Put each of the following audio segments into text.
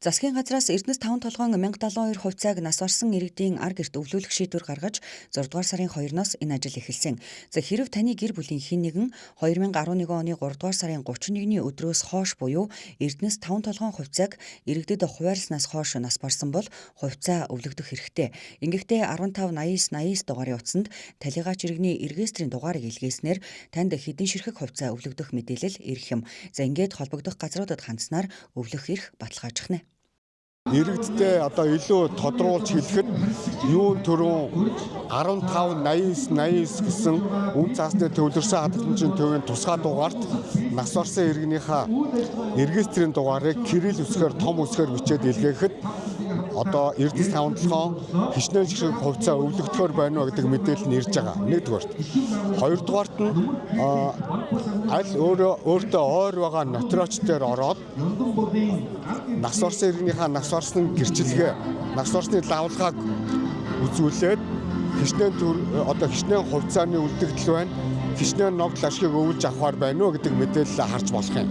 Засгийн газраас Эрдэнэс таван толгойн 1072 хувьцааг нас барсан иргэдийн ар гэрт өвлүүлэх шийдвэр гаргаж 6 дугаар сарын 2-ноос энэ ажил эхэлсэн. За, хэрв таны гэр бүлийн хэн нэгэн 2011 оны 3 дугаар сарын 31-ний өдрөөс хойш буюу Эрдэнэс таван толгойн хувьцааг иргэдэд хуваарласнаас хойш нас барсан бол хувьцаа өвлөгдөх хэрэгтэй. Ингэхдээ 15 89 89 дугаарын утсанд талигаач иргэний регистрийн дугаарыг илгээснээр танд хэдэн ширхэг хувьцаа өвлөгдөх мэдээлэл ирэх юм. За, ингээд холбогдох газруудад хандсанаар өвлөх эрх баталгаажих нэ. Иргэдтэй одоо илүү тодруулж хэлэхэд юун түрүүн 15 89 89 гэсэн үн цаасны төвлөрсөн хадгаламжийн төвийн тусгай дугаарт нас барсан иргэнийхээ регистрийн дугаарыг кирилл үсгээр, том үсгээр бичээд илгээхэд одоо Эрдэнэс таван толгойн хичнээн ширхэг хувьцаа өвлөгдөхөөр байна уу гэдэг мэдээлэл нь ирж байгаа. Нэгдүгээрт. Хоёрдугаарт нь аль өөрөө өөртөө ойр байгаа нотариач дээр ороод нас барсан иргэнийхээ нас барсан гэрчлэгээ, нас барсны лавлгааг үзүүлээд хичнээн одоо хичнээн хувьцааны үлдэгдэл байна, хичнээн ногдол ашгийг өвлж авахар байна уу гэдэг мэдээлэл харж болох юм.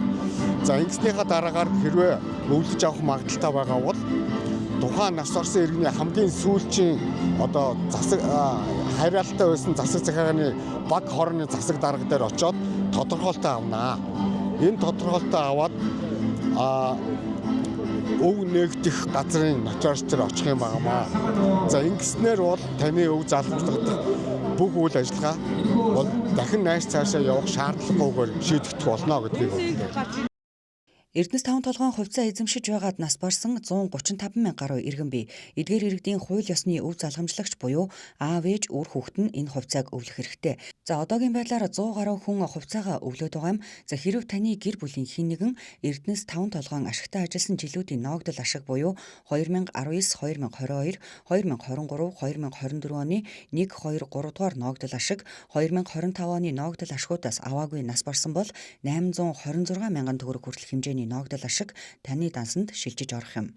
За, ингэснийхаа дараагаар хэрвээ өвлөж авах магадлалтай байгаа бол тухайн нас барсан иргэний хамгийн сүүлчийн одоо засаг хариалтай байсан засаг захиргааны баг хорны засаг дарга дээр очиод тодорхойлолтоо авнаа. Энэ тодорхойлолтоо аваад өв нээгдэх газрын нотариус дээр очих юм байнамаа. За, ингэснээр бол таны өв залгамжлагдах бүх үйл ажиллагаа бол дахин нааш цаашаа явах шаардлагагүйгээр шийдэгдэх болно гэдгийг. Эрдэнэс таван толгойн хувьцаа эзэмшиж байгаад нас барсан 135 мянга гаруй иргэн бий. Эдгээр иргэдийн хууль ёсны өв залгамжлагч буюу аав ээж, үр хүүхэд нь энэ хувьцааг өвлөх хэрэгтэй. За, одоогийн байдлаар 100 гаруй хүн хувьцаагаа өвлөөд байгаа юм. За, хэрв таны гэр бүлийн хэн нэгэн Эрдэнэс таван толгойн ашигтай ажилласан жилүүдийн ноогдол ашиг буюу 2019, 2022, 2023, 2024 оны 1, 2, 3 дугаар ноогдол ашиг, 2025 оны ноогдол ашгуудаас аваагүй нас барсан бол 826 мянган төгрөг хүртэлх хэмжээний ноогдол ашиг таны дансанд шилжиж орох юм.